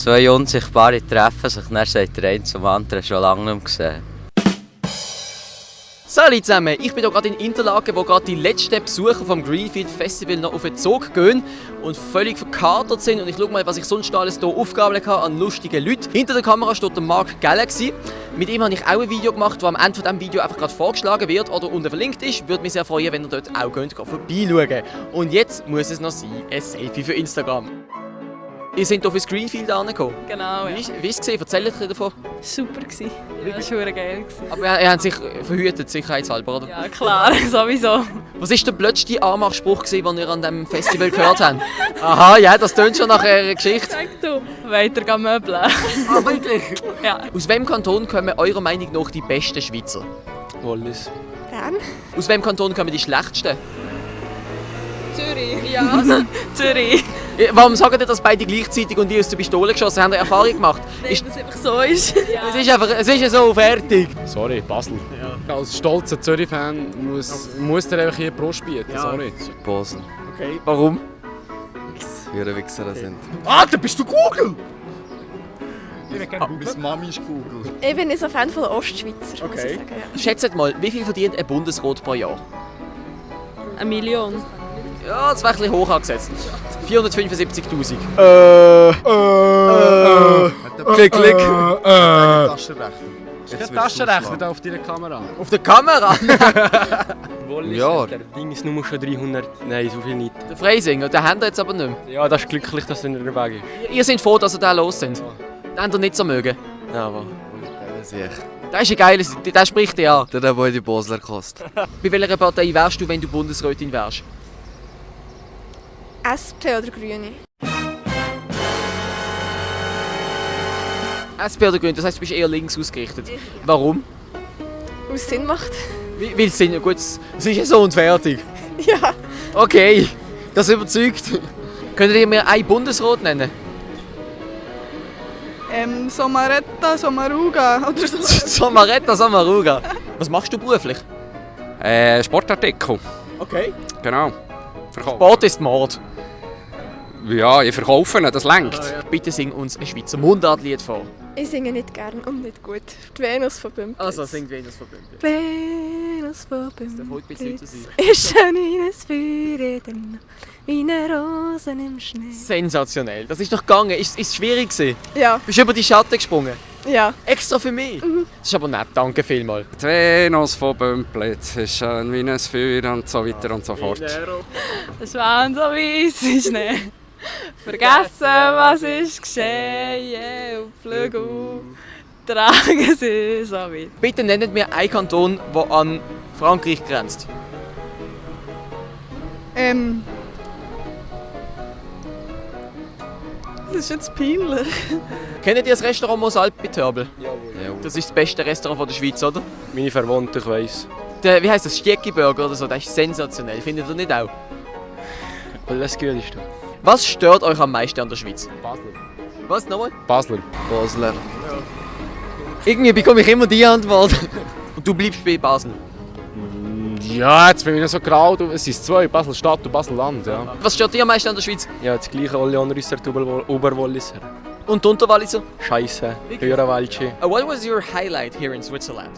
zwei Unsichtbare treffen sich, dann sagt der eine zum anderen schon lange nicht mehr gesehen. Salut zusammen, ich bin hier gerade in Interlaken, wo gerade die letzten Besucher vom Greenfield Festival noch auf den Zug gehen und völlig verkatert sind. Und ich schaue mal, was ich sonst alles hier aufgabelt habe an lustigen Leuten. Hinter der Kamera steht der Mark Galaxy. Mit ihm habe ich auch ein Video gemacht, das am Ende von diesem Video einfach gerade vorgeschlagen wird oder unten verlinkt ist. Würde mich sehr freuen, wenn ihr dort auch vorbeischauen. Und jetzt muss es noch sein, ein Selfie für Instagram. Ihr seid hier fürs Greenfield angekommen. Genau, ja. Wie war es? Erzählt euch davon. Super gewesen. Ja, das war verdammt geil. Aber ihr habt sich verhütet, sicherheitshalber, oder? Ja, klar, sowieso. Was war der blödste Anmachspruch, den ihr an diesem Festival gehört habt? Aha, ja, das tönt schon nach einer Geschichte. Sag du. Weiter möbeln. Ah, wirklich? Ja. Aus welchem Kanton kommen eurer Meinung nach die besten Schweizer? Wallis. Bern. Aus welchem Kanton kommen die schlechtesten? Zürich. Ja, Zürich. Warum sagen ihr das beide gleichzeitig und die aus der Pistole geschossen? Haben ihr Erfahrung gemacht? Nein, dass es einfach so ist. Ja. Es ist ja so fertig. Sorry, Basel. Ja. Als stolzer Zürich-Fan muss der einfach hier Brust bieten. Ja. Sorry. Basel. Okay, warum? Für Wichser sind. Alter, bist du Google? Bis Mami ist Google. Ich bin nicht so Fan von der Ostschweizer, muss Okay. ich sagen. Ja. Schätzt mal, wie viel verdient ein Bundesrat pro Jahr? 1 Million. Ja, das wäre ein bisschen hoch angesetzt. 475'000. Klick, klick. Taschenrechner. Der Taschenrechner da auf deiner Kamera. Auf der Kamera? Wallis, Ja. der Ding ist nur schon 300. Nein, so viel nicht. Der Freisinger, den habt ihr jetzt aber nicht mehr. Ja, das ist glücklich, dass er in der Weg ist. Ihr seid froh, dass ihr den los sind. Den habt ihr nicht so mögen. Ja, aber. Das ist ein geiles, der spricht dir an. Der wohl die Basler kostet. Bei welcher Partei wärst du, wenn du Bundesrätin wärst? SP oder Grüne? SP oder Grün, das heisst, du bist eher links ausgerichtet. Warum? Was Sinn macht. Weil es sind, gut, es ist ja so und fertig. Ja. Okay, das überzeugt. Könntet ihr mir einen Bundesrat nennen? Somaretta, Somaruga oder so. Samaretta, Samaruga. Was machst du beruflich? Sportartikel, Okay. genau. Verkauf. Sport ist Mord. Ja, ich verkaufe ihn, das lenkt. Bitte sing uns ein Schweizer Mundartlied vor. Ich singe nicht gern und nicht gut. Die Venus von Bümplitz. Also, singt Venus von Bümplitz. Venus von darf heute ein bisschen lauter Bümplitz sein. ist schön wie ein Feuer in der wie eine Rose im Schnee. Sensationell. Das ist doch gegangen. Ist es schwierig gewesen? Ja, Bist du über die Schatten gesprungen? ja. Extra für mich? Das ist aber nett. Danke vielmals. Die Venus von Bümplitz ist schön wie ein Feuer und so weiter und so fort. Das war so weiss ist nicht. Vergessen, was ist geschehen und Flügel tragen sie so weit. Bitte nennt mir einen Kanton, der an Frankreich grenzt. Das ist jetzt peinlich. Kennt ihr das Restaurant Mosalp bei Törbel? Ja. Das ist das beste Restaurant von der Schweiz, oder? Meine Verwandte, ich weiss. Der, wie heisst das? Stecki-Burger oder so, das ist sensationell. Findet ihr nicht auch? Alles gut ist da. Was stört euch am meisten an der Schweiz? Basler. Was, nochmal? Basler. Basler. Irgendwie bekomme ich immer die Antwort. Und du bleibst bei Basel. Ja, jetzt bin ich noch so grau. Es sind zwei, Basel-Stadt und Basel-Land. Ja. Was stört dir am meisten an der Schweiz? Ja, das gleiche alle anderen Rüsser, die Oberwalliser. Und die Unterwalliser? Scheiße. Höherwaldsche. What was your highlight here in Switzerland?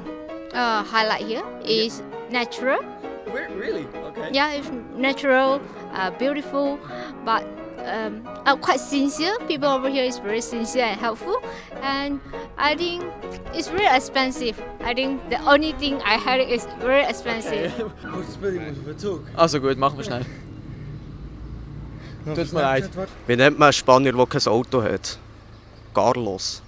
Highlight here is natural. Really? Okay. Yeah, it's natural, beautiful, but quite sincere. People over here is very sincere and helpful, and I think it's very expensive. I think the only thing I heard is very expensive. Also gut, machen wir schnell. Tut mir leid. Wie nennt man einen Spanier, der kein Auto hat? Carlos.